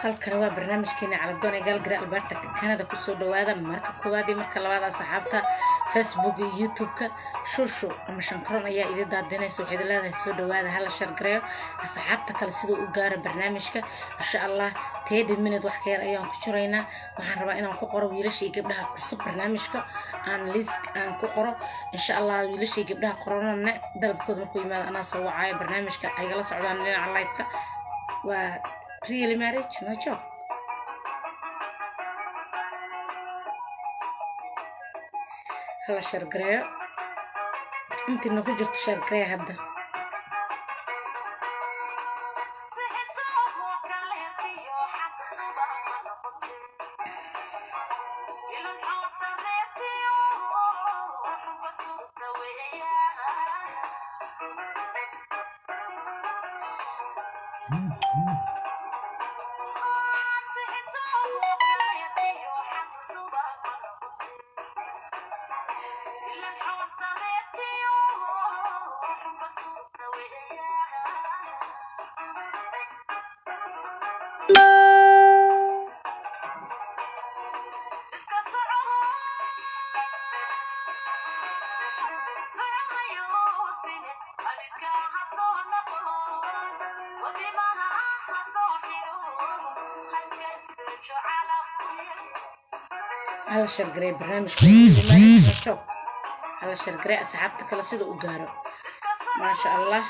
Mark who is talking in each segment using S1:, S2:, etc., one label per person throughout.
S1: Halkani waa barnaamijkeena Calafdoon ee Gaalgara, Alberta, Canada. Kusoo dhawaada marka koowaad iyo marka labaad, asxaabta Facebook iyo YouTube-ka. Shushu ama Shankaron ayaa idin daadinaysa. Waxay idin leedahay soo dhawaada, hala share gareeyo asxaabta kale siduu u gaaro barnaamijka. Insha Allah 30 minute wax ka yar ayaan ku jiraynaa. Waxaan rabaa inaan ku qoro wiilasha iyo gabdhaha cusub barnaamijka, aan lisk aan ku qoro insha Allah. Wiilasha iyo gabdhaha qoranana dalabkooda markuu yimaado anaa soo wacaayo. Barnaamijka aygala socdaan dhinaca live-ka. Waa really marriage no joke. Hala share gareeyo intiina ku jirto, share gareeya hadda. Hala share gareeyo barnaamijka joog, hala share gareeyo asxaabta kale sida u gaaro. Maasha Allah.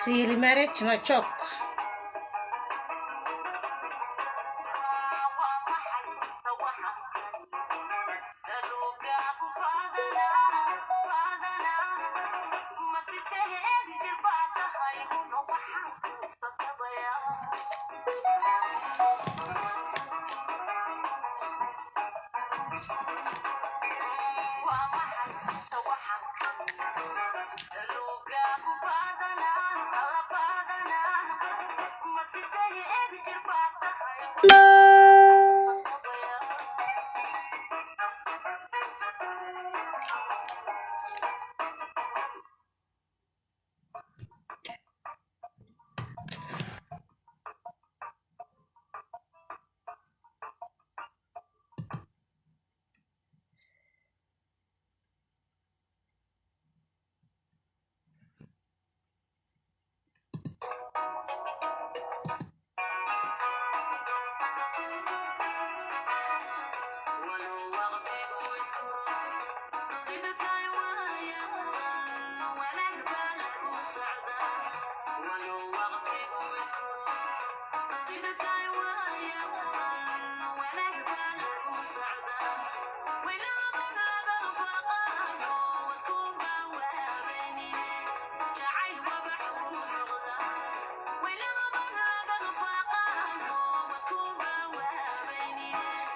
S1: Really marriage no joke.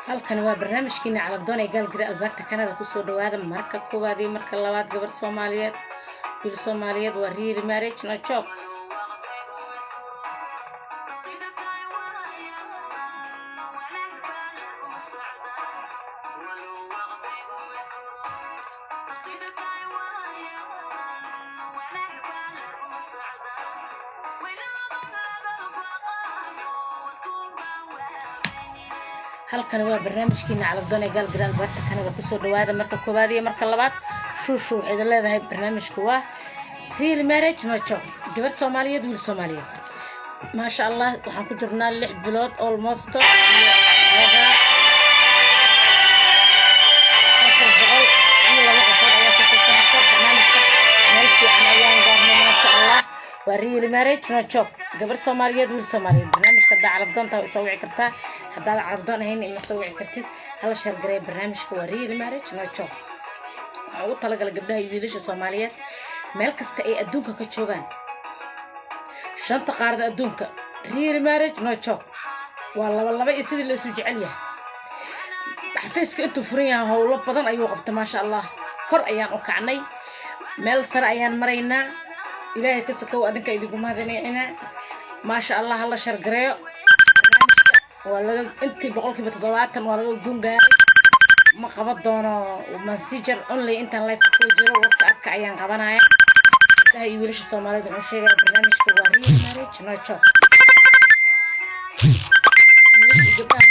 S1: Halkani waa barnaamijkeena Calafdoon ee Gaalgari, Alberta, Canada. Kusoo dhawaada marka koowaad iyo marka labaad, gabar Soomaaliyeed, wiil Soomaaliyeed. Waa real marriage no joke. Halkani waa barnaamijkeena Calafdoon ee Gaalgari, Alberta, Canada. Kusoo dhawaada marka koowaad iyo marka labaad. Shuushu waxay idin leedahay barnaamijka waa real marriage no joke, gabar Soomaaliyeed, wiil Soomaaliyeed. Maasha Allah, waxaan ku jirnaa 6 bilood almost iyo xoogaa, 402 qofood ayaa ku xisanaysa barnaamijka. Meel fiican ayaan gaarnay, maasha Allah. Waa real marriage no joke, gabar Soomaaliyeed, wiil Soomaaliyeed. Barnaamijka haddaa calafdoon tahay way soo wici kartaa, haddaad calafdoon ahayn ima soo wici kartid. Hala share gareeya barnaamijka. Waa real marriage no joke. Waxaa ugu talagalay gabdhaha iyo wiilasha Soomaaliyeed meel kasta ay adduunka ka joogaan, shanta qaarada adduunka. Real marriage no joke waa laba laba iyo sidii la isu jecel yahay. Xafiiska intuu furan yahay howlo badan ayuu qabta, maasha Allah. Kor ayaan u kacnay, meel sare ayaan maraynaa. Ilaahay ka sokow adinka idinku mahadinaynaa. Maasha Allah, hala share gareeyo barnaamijka. Waa laga intii 70% waa laga gungaaray. Ma qaban doono Messenger only. Intaan live ku jiro WhatsAppka ayaan qabanaya. Gabdhaha iyo wiilasha Soomaalida wuxuu sheegaya, barnaamijka waa real marriage no joke. Wiilasha iyo gabdhaha,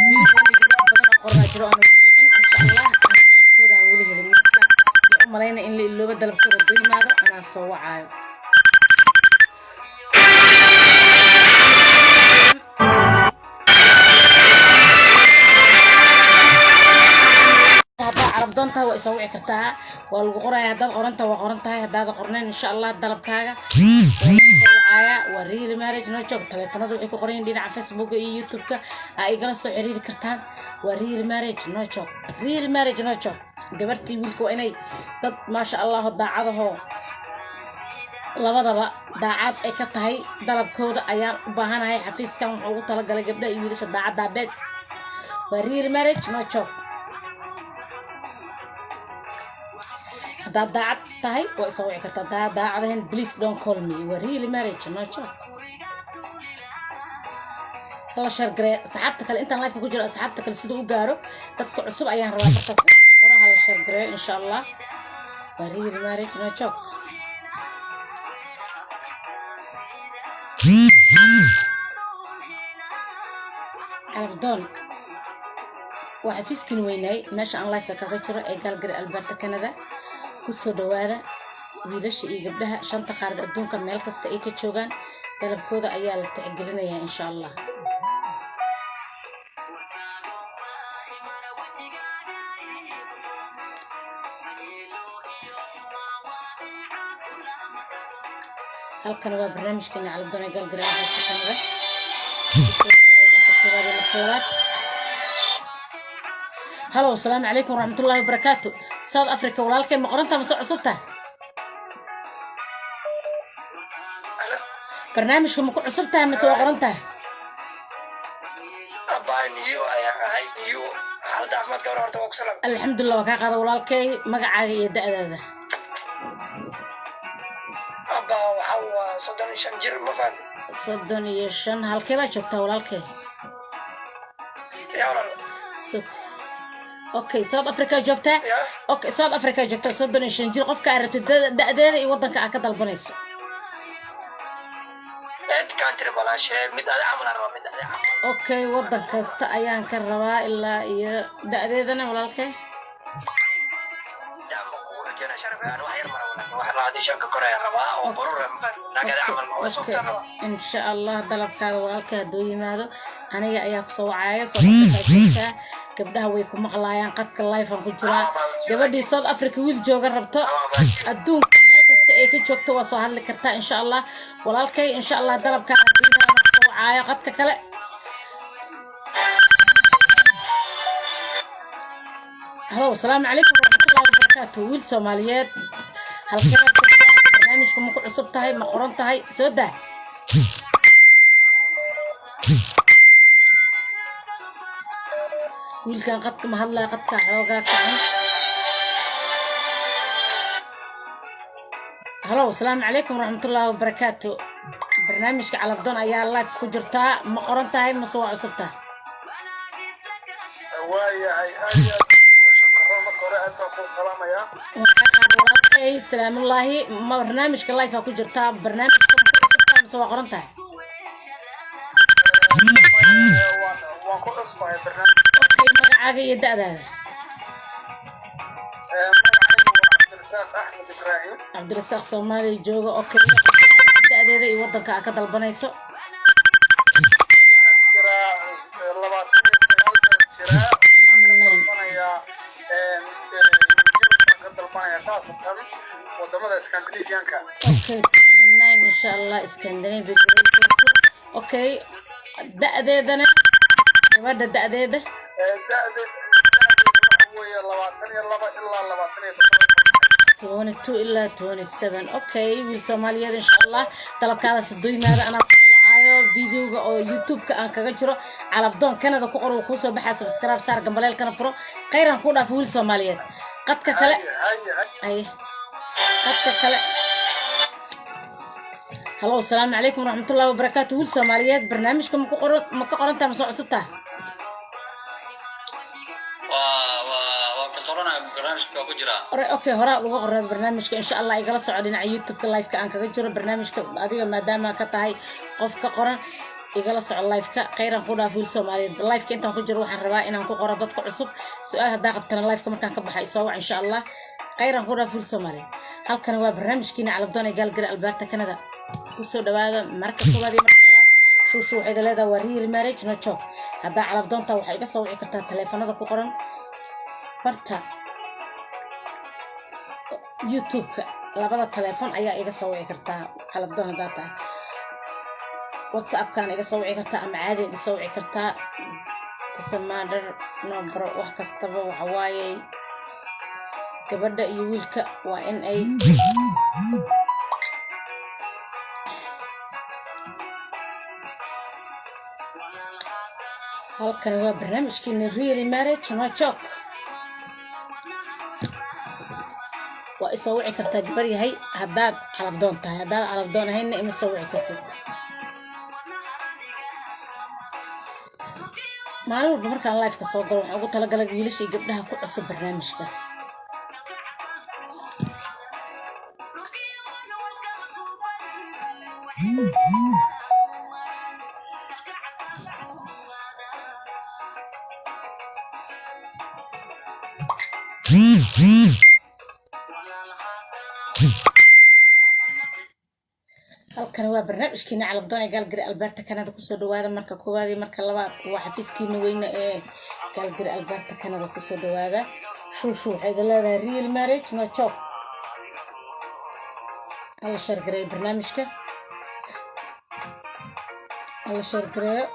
S1: wiilasha iyo gabdhaha badan oo qoraa jiro aan weli wicin. Insha Allah aan dalabkooda aan weli helin. Marka ma u malayna in la iloobo dalabkooda. Hadduu yimaado anaa soo wacaayo. Haddaad calafdoon tahay waa isoo wici kartaa, waa lagu qoraya. Haddaad qoran tahay waa qoran tahay, haddaada qornayn, insha Allah dalabkaaga waa lagu soo wacaaya. Waa real marriage no joke. Taleefanada waxay ku qoran yihiin dhinaca Facebooka iyo YouTube-ka, aa igala soo xiriiri kartaan. Waa real marriage no joke, real marriage no joke. Gabartii wiilka waa inay dad, maasha Allah, daacadahoo labadaba daacad ay ka tahay dalabkooda ayaan u baahanahay. Xafiiskan wuxuu ugu talagalay gabdhaha iyo wiilasha daacaddaa bes. Waa real marriage no joke. Haddaad daacad tahay waa isoo wici kartaa. Haddaad daacad ahayn, please don't call me. Waa real marriage no joke. Hala share gareeya asxaabta kale intaan live ku jiro, asxaabta kale siduu u gaaro. Dadka cusub ayaan rabaa markaas inaan ku qoro. Hala share gareeyo insha Allah. Waa real marriage no joke. Calafdoon waa xafiiskin weynaay, meesha aan liveka kaga jiro ee Gaalgari, Alberta, Canada. Kusoo dhawaada wiilasha iyo gabdhaha shanta qaarad adduunka meel kasta ay ka joogaan. Dalabkooda ayaa la tixgelinayaa insha Allah. Halkan waa barnaamijkeena Calafdoon ee Gaalgari, Alberta, Canada. Kusoo dhawaada marka koowaad iyo marka labaad. Halow, asalaamu calaykum waraxmatullaahi wabarakaatu. South Africa, walaalkay, ma qorantaa mase cusubta? Barnaamijka ma ku cusub tahay mase waa qoran tahay?
S2: Abaa, niyo ayaan ahay, niyo. Xaaladda caafimaadka hore horta waa ku salaam.
S1: Alxamdulilah, waa kaa qaada walaalkay. Magacaaga iyo da'daada?
S2: Abaa, waxa waa 35 jir, ma fahmi?
S1: 35. Halkee baa joogtaa walaalkay?
S2: Yaa walaal?
S1: Sug. Okay, South Africa joogtaa?
S2: Ya.
S1: Okay, South Africa joogtaa, 35 jir. Qofka aad rabtid da'deeda iyo waddanka aad ka dalbanayso?
S2: Ed country walaashee, mid adi camal aan rabaa, mid adi camal.
S1: Okay, waddan kasta ayaan ka rabaa ilaa iyo da'deedana, walaalkay.
S2: Yaa ma kugu xujina sharaf aan wax yar mara walaal, wax 25 ka kor ayaan rabaa oo barur ah, ma fahmi? Naag adi camal ma waa sugtaan rabaa.
S1: Insha Allah dalabkaaga walaalkay hadduu yimaado aniga ayaa kusoo wacaayo. South Africa joogtaa, gabdhaha way ku maqlaayaan. Qadka live aan ku jiraa. Gabadhii South Africa wiil jooga rabto, adduunka meel kasta ay ka joogto waa soo hadli kartaa insha Allah. Walaalkay, insha Allah dalabkaaga hadduu yimaado anaa kusoo wacaayo. Qadka kale. Halo, asalaamu calaykum waraxmatullahi wabarakaatu. Wiil Soomaaliyeed, halkee baad joogtaa? Barnaamijku ma ku cusub tahay? Ma qoran tahay? Soo daa. Wiilkan qadka ma hadlaya, qadka xoogaa kacan. Halo, asalaamu calaykum waraxmatullaahi wabarakaatu. Barnaamijka Calafdoon ayaa live ku jirtaa. Ma qoran tahay mase waa cusub tahay?
S3: Waayahay, aad iyo aad u dhawo Shankaro. Marka hore aad baan kuu salaamayaa.
S1: Waan kaa qaada walaalkay, salaamullaahi. Ma barnaamijka live aa ku jirtaa? Barnaamijka ma ku cusub tahay mase waa qoran tahay?
S3: Maya, waan ku cusbahay barnaamij.
S1: Okay, magacaaga iyo da'daada?
S3: Magacaygu waa Cabdirasaaq Axmed Ibraahim.
S1: Cabdirasaaq, Soomaaliya jooga. Okay, da'deeda iyo waddanka aa ka dalbanayso?
S3: Waxaan jiraa 29 baan jiraa. Waxaan ka dalbanayaa Yurub baan ka dalbanayaa, khaasatan wadamada Scandinavianka.
S1: Okay, 29, insha Allah Scandinavia joogto. Okay, da'deedana, gabadha da'deeda?
S3: Da'deeda waxa weeye 22 ilaa 27.
S1: 22 ilaa 27. Okay, wiil Soomaaliyeed, insha Allah dalabkaadaas hadduu yimaado anaa kusoo wacaayo. Videoga oo YouTube-ka aan kaga jiro, Calafdoon Canada ku qor, wuu kuusoo baxaa. Subscribe saar, gambaleelkana furo. Khayran ku dhaaf, wiil Soomaaliyeed. Qadka kale.
S3: Haye, haye.
S1: Ay, qadka kale. Halo, asalaamu calaykum waraxmatullahi wabarakaatu. Wiil Soomaaliyeed, barnaamijka ma ku qoran, ma ka qorantaa, ma soo cusubtaa?
S2: Waa ka qoranaya, barnaamijka waa ku jiraa.
S1: Ore, okay, horaa uga qoran barnaamijka. Insha Allah igala soco dhinaca YouTube-ka, live-ka aan kaga jiro barnaamijka. Adiga maadaama ka tahay qof ka qoran, igala soco live-ka. Khayran ku dhaaf, wiil Soomaaliyeed. Live-ka intaan ku jiro waxaan rabaa inaan ku qoro dadka cusub. Su-aal haddaa qabtana, live-ka markaan ka baxa isoo wac, insha Allah. Khayran ku dhaaf, wiil Soomaaliyeed. Halkani waa barnaamijkiina Calafdoon ee Gaalgari, Alberta, Canada. Kusoo dhawaada marka koowaad iyo marka labaad. Shuushu waxay leedahay waa real marriage, no joke. Haddaa calafdoonta, waxay iga soo wici kartaa taleefanada ku qoran barta YouTube-ka. Labada taleefon ayaa iga soo wici kartaa calafdoon haddaa tahay. WhatsAppkan iga soo wici kartaa ama caadi iga soo wici kartaa. Tasamaadhar nombro, wax kastaba waxa waaye, gabadha iyo wiilka waa in ay halkani waa barnaamijkeena real marriage, no joke. Waa isoo wici kartaa, gabar yahay, haddaad calafdoon tahay. Haddaad calafdoon ahaynna, ima soo wici kartid. Maalin walba markaan live-ka soo galo, waxaan ugu talagalay wiilasha iyo gabdhaha ku cusub barnaamijka. Halkani waa barnaamijkiina Calafdoon ee Gaalgari, Alberta, Canada. Kusoo dhawaada marka koowaad iyo marka labaad. Waa xafiiskiina weyne ee Gaalgari, Alberta, Canada. Kusoo dhawaada. Shuushu waxay idin leedahay real marriage, no joke. Hala share gareeyo barnaamijka, hala share gareeyo.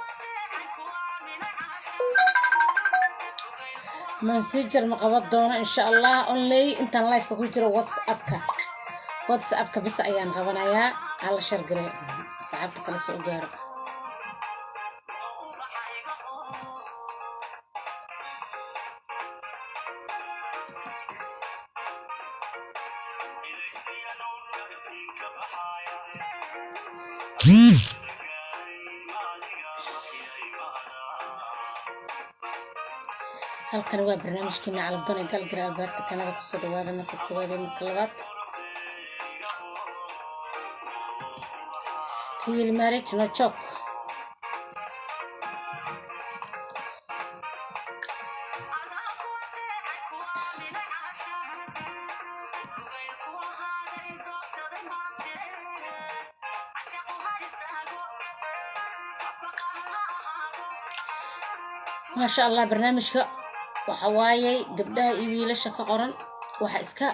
S1: Messenger ma qaban doono, insha Allah. Only intaan live-ka ku jiro WhatsAppka bis ayaan qabanayaa. Hala share gareeyo, asxaabta kale soo gaaro. Halkani waa barnaamijkiina Calafdoon ee Galgara, Alberta, Canada. Kusoo dhawaada marka koowaad iyo marka labaad. Real marriage, no joke. Maasha Allah, barnaamijka waxa waayey gabdhaha iyo wiilasha ka qoran waxa iska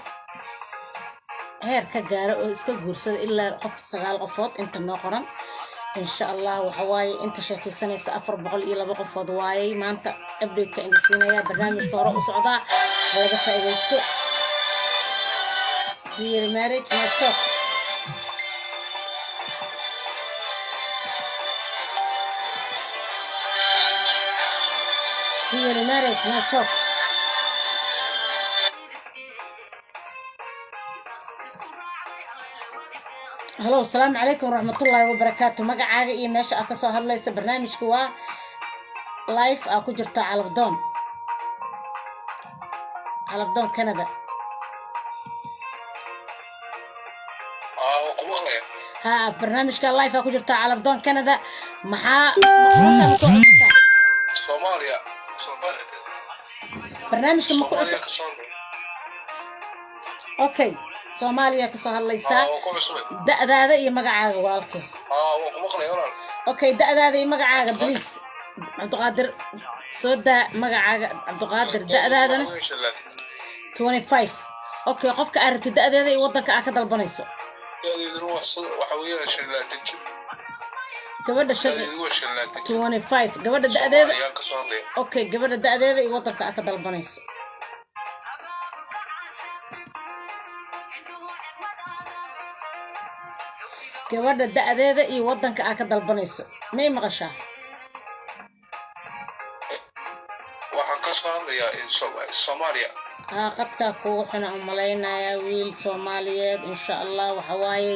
S1: heer ka gaara oo iska guursada, ilaa qof sagaal qofood inta noo qoran, insha Allah. Waxa waaye inta sheekaysanaysa 402 qofood waayey. Maanta update-ka idin siinaya. Barnaamijka hore u socdaa, ha laga faa'iidaysto. Real marriage, no talk. Real marriage, no talk. Halo, asalaamu calaykum waraxmatullaahi wabarakaatu. Magacaaga iyo meesha aad kasoo hadlaysa? Barnaamijka waa live aa ku jirta, Calafdoon, Calafdoon Canada.
S3: Waa ku maqlaya.
S1: Ha, barnaamijka live aa ku jirta, Calafdoon Canada. Maxaa maqorta ma soo cusubtaa?
S3: Soomaaliya, Soomaaliya.
S1: Barnaamijka ma ku
S3: Soomaaliya
S1: cusub?
S3: Ka soo.
S1: Okay, Soomaaliya kasoo hadlaysaa.
S3: Waa ku cusubay.
S1: Da'daada iyo magacaaga, walaalkay.
S3: Waa ku maqlaya, walaal.
S1: Okay, da'daada iyo magacaaga, please. Cabdiqaadir, soo daa magacaaga, Cabdiqaadir. Da'daadana? 25. Okay, qofka aad rabtid da'deeda iyo waddanka aad ka dalbanayso.
S3: Da'deeduna waxa weeyaan 25 jir.
S1: Gabadha shan
S3: Da'deedu waa 25 jir.
S1: 25, gabadha da'deeda.
S3: Soomaaliyaan ka soo hadlaya.
S1: Okay, gabadha da'deeda iyo waddanka aad ka dalbanayso. Gabadha da'deeda iyo waddanka aad ka dalbanayso, may maqashaa?
S3: Waxaan ka soo hadlayaa Soomaaliya.
S1: Haa, qadkaa kugu xuna u malaynayaa. Wiil Soomaaliyeed, insha Allah. Waxa waaye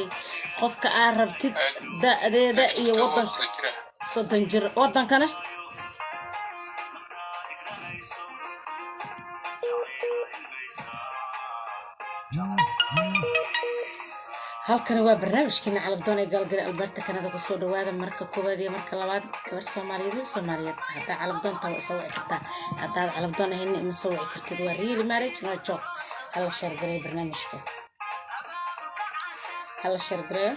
S1: qofka aad rabtid, da'deeda iyo wadanka?
S4: Jira.
S1: 30 jir, wadankana? Halkani waa barnaamijkeena Calabdoon ee Gaalgari, Alberta, Kanada. Kusoo dhawaada marka koowaad iyo marka labaad. Gabar Soomaaliyeed, wiil Soomaaliyeed, haddaa calabdoon taa waa soo wici kartaa. Haddaad calabdoon ahayn, ima soo wici kartid. Waa real marriage no joke. Hala share gareeyo barnaamijka, hala share gareeyo.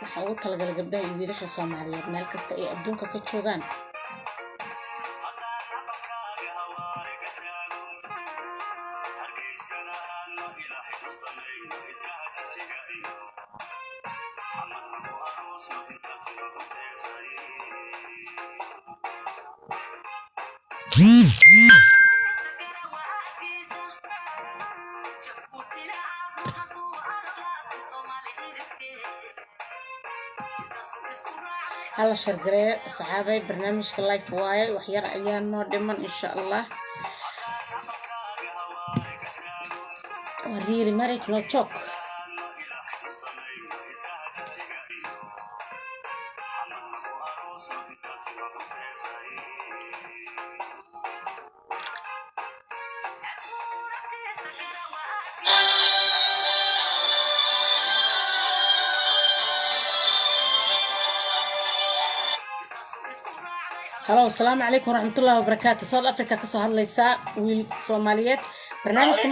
S1: Waxaa ugu talagalay gabdhaha iyo wiilasha Soomaaliyeed meel kasta ay adduunka ka joogaan. Hala share gareeyo, saxaabay. Barnaamijka live waaye, waxyar ayaa noo dhiman, insha Allah. Waa real marriage no joke. Halo, asalaamu calaykum waraxmatullahi wabarakaatu. South Africa kasoo hadlaysaa, wiil Soomaaliyeed. Barnaamijka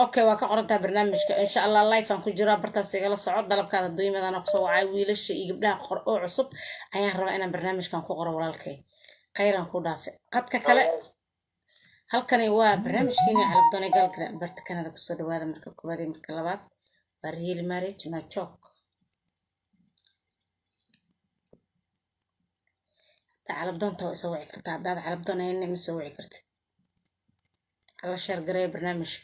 S1: okay, waa ka qorantaha barnaamijka, insha Allah. Live aan ku jiraa, bartaas igala soco. Dalabkaada duimadana kusoo wacay. Wiilasha iyo gabdhaha qor oo cusub ayaan rabaa inaan barnaamijkan ku qoro. Walaalkay, khayraan ku dhaafe. Qadka kale. Halkani waa barnaamijkeeni Calabdoon ee Gaalgara, Alberta, Canada. Kusoo dhawaada marka koowaad iyo marka labaad. Waa real marriage no joke. Haddaa calabdoonta waa isoo wici kartaa. Haddaad calabdoon ahayn, ma soo wici kartid. Hala share gareeyo barnaamijka.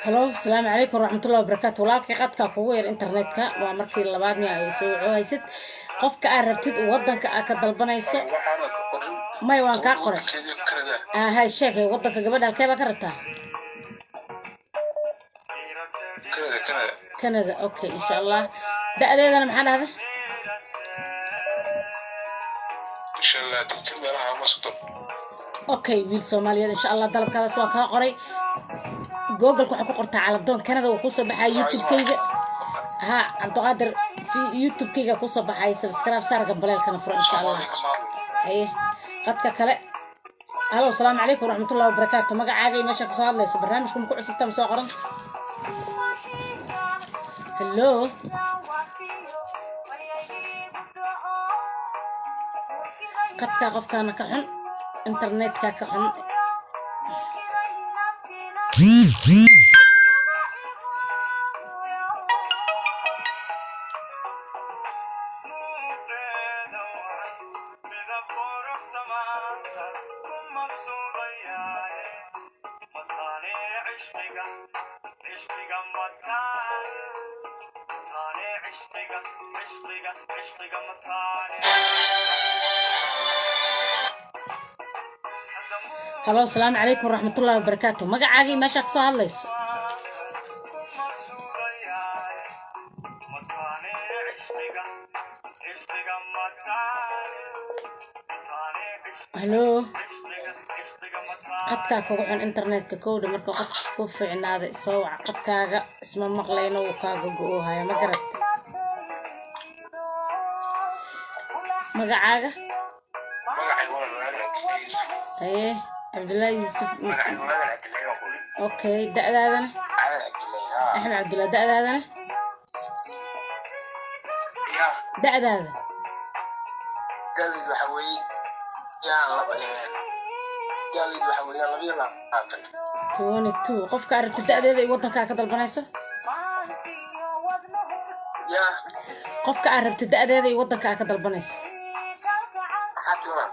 S1: Halo, asalaamu calaykum waraxmatullahi wabarakaatu. Walaalkay, qadka kugu yar internetka. Waa markii labaad mi ay soo waco haysid. Qofka aad rabtid, wadanka aad ka dalbanayso?
S4: Waxaana ka qorin.
S1: May, waan kaa qoray.
S4: Wadankeedii Canada.
S1: Hay, sheegay wadanka. Gabadha halkee baa ka rabtaa?
S4: Canada, Canada.
S1: Canada, okay, insha Allah. Da-deedana maxaa dhahday?
S4: Insha Allah 30 meelaha ama 30.
S1: Okay, wiil Soomaaliyeed, insha Allah. Dalabkaadaas waa kaa qoray. Google waxaa ku qortaa Calabdoon Canada, wuu kusoo baxaya. YouTube-kayga, ha, Cabdiqaadir fi YouTube-kayga kusoo baxaya. Subscribe saar, gambaleelkana furo, insha Allah. Haye, qadka kale. Halo, asalaamu calaykum waraxmatullahi wabarakaatu. Magacaaga iyo meesha kasoo hadlayso? Barnaamijku ma ku cusubta ma soo qoran? Hello. Qadka qofkaana ka xun, internetka ka xun. Halo, asalaamu calaykum waraxmatullahi wabarakaatu. Magacaaga iyo meesha kasoo hadlayso? Halo, qadkaa kugu xun internetka kowdha. Marka qadka ku fiicnaada, soo wac. Qadkaaga isma maqlayno, wuu kaaga go-oohaya. Ma garat magacaaga? Haye, Cabdullaahi Yuusuf. Okay, da'daadana?
S4: Axmed Cabdullaahi, haa.
S1: Axmed Cabdullaahi, da'daadana?
S4: Ya.
S1: Da'daada?
S4: Da'daydu waxa weeye yaan laba, da'daydu waxa weeyaan 22.
S1: 22. Qofka aragti da'deeda iyo waddankaa ka dalbanayso?
S4: Ya.
S1: Qofka aad rabto da'deeda iyo waddanka aad ka dalbanayso?
S4: Maxaa timaa?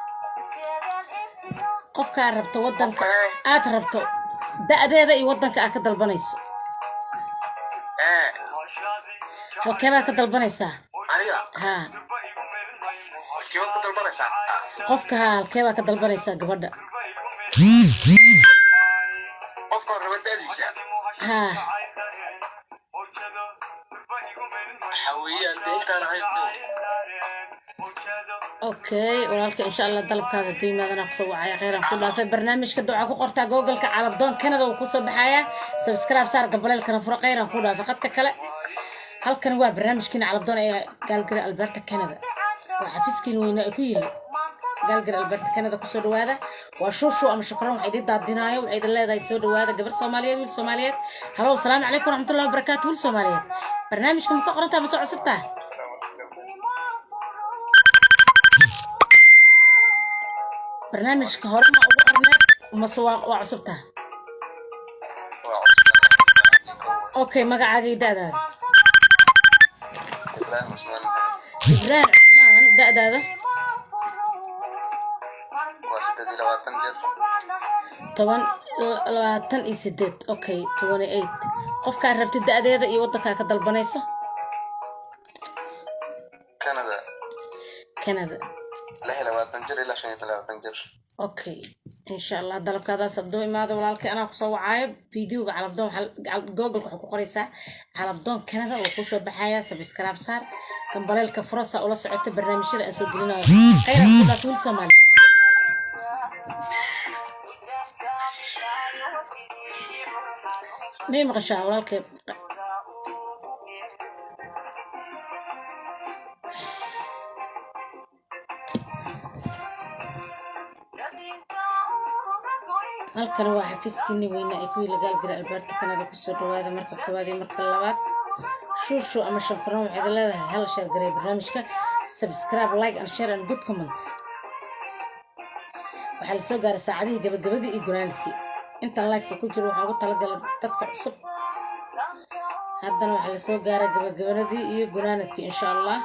S1: Qofka aad rabto, waddanka aad rabto, da'deeda iyo waddanka aad ka dalbanayso?
S4: Ee.
S1: Halkee baad ka dalbanaysaa?
S4: Aniga?
S1: Haa.
S4: Kibaad ku dalbanaysaa?
S1: Qofka, haa, halkee baad ka dalbanaysaa gabadha?
S4: Qofka raba da'diisa?
S1: Haa.
S4: Waxa weeyaan dee intaan ahayn.
S1: Okay walaalka, insha Allah dalabkaada haduu yimaadana kusoo wacaya. Kheyran ku dhaafay. Barnaamijka ducaa ku qortaa Google-ka Calafdoon Canada, uu kusoo baxaya. Subscribe saar, gambaleelkana furo. Kheyran ku dhaafay. Qadka kale, halkan waa barnaamijkiina Calafdoon ee Gaalgari, Alberta, Canada. Waa xafiiskiin weynaa ee ku yili Gaalgari, Alberta, Canada. Kusoo dhawaada. Waa Shuushu ama Shukran. Waxa idin daadinaayo, waxay idin leedahay soo dhawaada, gabar Soomaaliyeed, wiil Soomaaliyeed. Halow, asalaamu calaykum waraxmatullahi wabarakaatu. Wiil Soomaaliyeed, barnaamijka ma ka qorantaa ma soo cusubtaa? Barnaamijka hore ma ugu qorneed mase waa cusubtaa?
S4: Waa.
S1: Okay, magacaaga iyo da'daada?
S4: Ibraahim Cusmaan.
S1: Ibraahim Cusmaan, da'daada?
S4: Waa 28 jir.
S1: 28. Okay, 28. Qofkaad rabtid da'deeda iyo waddankaa ka dalbanayso?
S4: Canada.
S1: Canada.
S4: 26 jir ilaa 25 jir.
S1: Okay, insha Allah dalabkaadaas hadduu imaado, walaalkay, anaa kusoo wacaayo. Videoga Calafdoon Google waxaa ku qoraysaa Calafdoon Canada, oo kusoo baxaya. Subscribe saar, gambaleelka furasa, ula socota barnaamijyada aan soo gelinayo. Khayr ku dhaaf, wiil Soomaaliya. May maqashaa, walaalkay? Halkan waa xafiiskiini weyne ee kuwii Lagaalgara, Alberta, Canada. Kusoo dhawaada marka koowaad iyo marka labaad. Shuushu ama Shankaroon waxaad leedahay hala share garay barnaamijka, subscribe, like and share and good comment. Waxaa lasoo gaaray saacadihii gabagabadii iyo gunaanadkii. Intaan liveka ku jiro waxaan ugu talagalay dadka cusub. Haddana waxaa lasoo gaaray gabagabadii iyo gunaanadkii, insha Allah.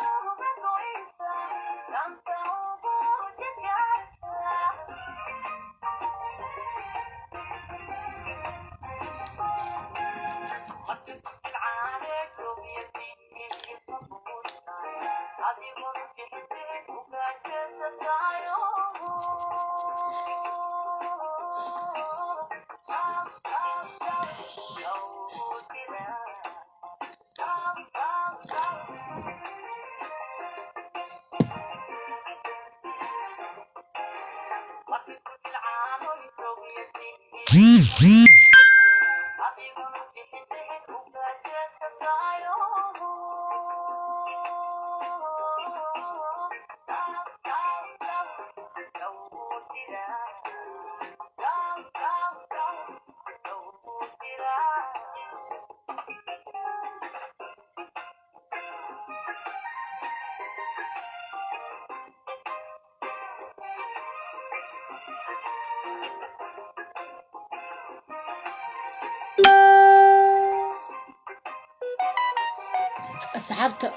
S1: Asxaabta,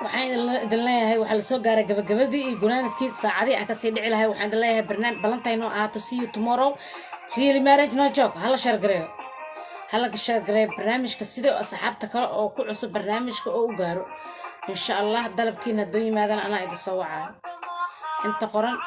S1: waxaan idin leeyahay waxaa lasoo gaaray gabagabadii iyo gunaanadkii, saacadihii aan kasii dhici lahay. Waxaan idin leeyahay barnaamij ballantayno ahaato. See you tomorrow. Really marriage no joke. Hala share gareeyo, hala share gareeyo barnaamijka sida asxaabta kale oo ku cusub barnaamijka oo u gaaro, insha Allah. Dalabkiina hadduu yimaadana anaa idin soo wacaayo. Inta qoran.